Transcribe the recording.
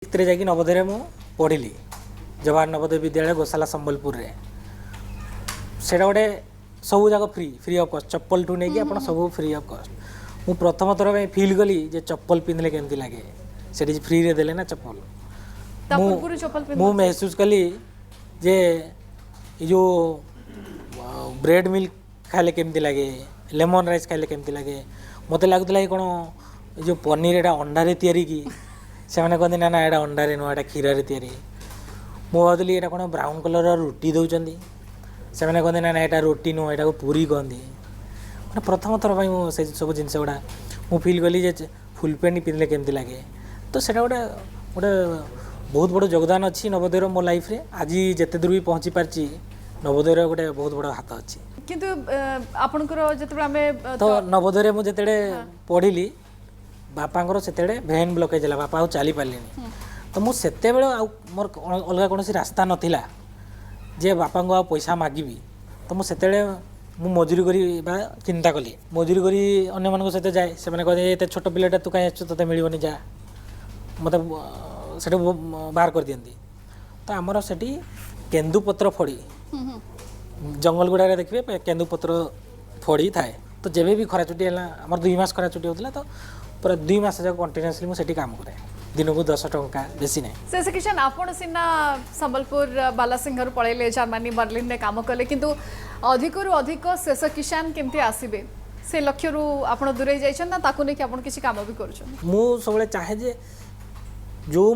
ରେ ଯାଇକି ନବୋଦୟରେ ମୁଁ ପଢ଼ିଲି, ଜବାହର ନବୋଦୟ ବିଦ୍ୟାଳୟ, ଗୋଶାଲା, ସମ୍ବଲପୁରରେ। ସେଇଟା ଗୋଟେ ସବୁ ଯାକ ଫ୍ରି, ଫ୍ରି ଅଫ୍ କଷ୍ଟ। ଚପଲଠୁ ନେଇକି ଆପଣ ସବୁ ଫ୍ରି ଅଫ୍ କଷ୍ଟ। ମୁଁ ପ୍ରଥମ ଥର ପାଇଁ ଫିଲ୍ କଲି ଯେ ଚପଲ ପିନ୍ଧିଲେ କେମିତି ଲାଗେ। ସେଠି ଫ୍ରିରେ ଦେଲେ ନା ଚପଲ। ତା ମୁଁ ପୂର୍ବରୁ ଚପଲ ପିନ୍ଧୁ ମୁଁ ମେହସୁସ କଲି ଯେ ଏ ଯେଉଁ ବ୍ରେଡ଼ ମିଲ୍କ ଖାଇଲେ କେମିତି ଲାଗେ, ଲେମନ୍ ରାଇସ୍ ଖାଇଲେ କେମିତି ଲାଗେ। ମୋତେ ଲାଗୁଥିଲା କି କ'ଣ ଏ ଯେଉଁ ପନିର, ଏଇଟା ଅଣ୍ଡାରେ ତିଆରି କି? ସେମାନେ କହନ୍ତି, ନା ନା, ଏଇଟା ଅଣ୍ଡାରେ ନୁହଁ, ଏଇଟା କ୍ଷୀରରେ ତିଆରି। ମୁଁ ଭାବୁଥିଲି ଏଇଟା କ'ଣ ବ୍ରାଉନ୍ କଲର୍ର ରୁଟି ଦେଉଛନ୍ତି। ସେମାନେ କହନ୍ତି, ନା ନା, ଏଇଟା ରୁଟି ନୁହଁ, ଏଇଟାକୁ ପୁରୀ କହନ୍ତି। ମାନେ ପ୍ରଥମ ଥର ପାଇଁ ମୁଁ ସେ ସବୁ ଜିନିଷ ଗୁଡ଼ା ମୁଁ ଫିଲ୍ କଲି ଯେ ଫୁଲ୍ ପ୍ୟାଣ୍ଟ ପିନ୍ଧିଲେ କେମିତି ଲାଗେ। ତ ସେଇଟା ଗୋଟେ ବହୁତ ବଡ଼ ଯୋଗଦାନ ଅଛି ନବୋଦୟର ମୋ ଲାଇଫ୍ରେ। ଆଜି ଯେତେ ଦୂର ବି ପହଞ୍ଚି ପାରିଛି, ନବୋଦୟର ଗୋଟେ ବହୁତ ବଡ଼ ହାତ ଅଛି। କିନ୍ତୁ ଆପଣଙ୍କର ଯେତେବେଳେ ଆମେ ତ ନବୋଦୟରେ ମୁଁ ଯେତେବେଳେ ପଢ଼ିଲି, ବାପାଙ୍କର ସେତେବେଳେ ଭେନ୍ ବ୍ଲକେଜ୍ ହେଲା, ବାପା ଆଉ ଚାଲିପାରିଲେନି। ତ ମୁଁ ସେତେବେଳେ ଆଉ ମୋର ଅଲଗା କୌଣସି ରାସ୍ତା ନଥିଲା ଯେ ବାପାଙ୍କୁ ଆଉ ପଇସା ମାଗିବି। ତ ମୁଁ ସେତେବେଳେ ମୁଁ ମଜୁରୀ କରିବା ଚିନ୍ତା କଲି। ମଜୁରୀ କରି ଅନ୍ୟମାନଙ୍କ ସହିତ ଯାଏ। ସେମାନେ କହନ୍ତି, ଏତେ ଛୋଟ ପିଲାଟା, ତୁ କାହିଁ ଆସିଛୁ? ତୋତେ ମିଳିବନି, ଯା। ମୋତେ ସେଠୁ ବାହାର କରିଦିଅନ୍ତି। ତ ଆମର ସେଠି କେନ୍ଦୁପତ୍ର ଫଡ଼ି, ଜଙ୍ଗଲ ଗୁଡ଼ାରେ ଦେଖିବେ କେନ୍ଦୁପତ୍ର ଫଡ଼ି ଥାଏ। ତ ଯେବେ ବି ଖରା ଛୁଟି ହେଲା, ଆମର 2 ମାସ ଖରା ଛୁଟି ହେଉଥିଲା, ତ ପୁରା 2 ମାସ ଯାକ କଣ୍ଟିନ୍ୟୁଅସଲି ମୁଁ ସେଠି କାମ କରେ, ଦିନକୁ 10 ଟଙ୍କା, ବେଶୀ ନାହିଁ। ଶେଷ କିଷାନ, ଆପଣ ସିନା ସମ୍ବଲପୁର ବାଲାସିଂହରୁ ପଳେଇଲେ, ଜର୍ମାନୀ ବର୍ଲିନରେ କାମ କଲେ, କିନ୍ତୁ ଅଧିକରୁ ଅଧିକ ଶେଷ କିଷାନ କେମିତି ଆସିବେ, ସେ ଲକ୍ଷ୍ୟରୁ ଆପଣ ଦୂରେଇ ଯାଇଛନ୍ତି ନା ତାକୁ ନେଇକି ଆପଣ କିଛି କାମ ବି କରୁଛନ୍ତି? ମୁଁ ସବୁବେଳେ ଚାହେଁ ଯେ ଯେଉଁ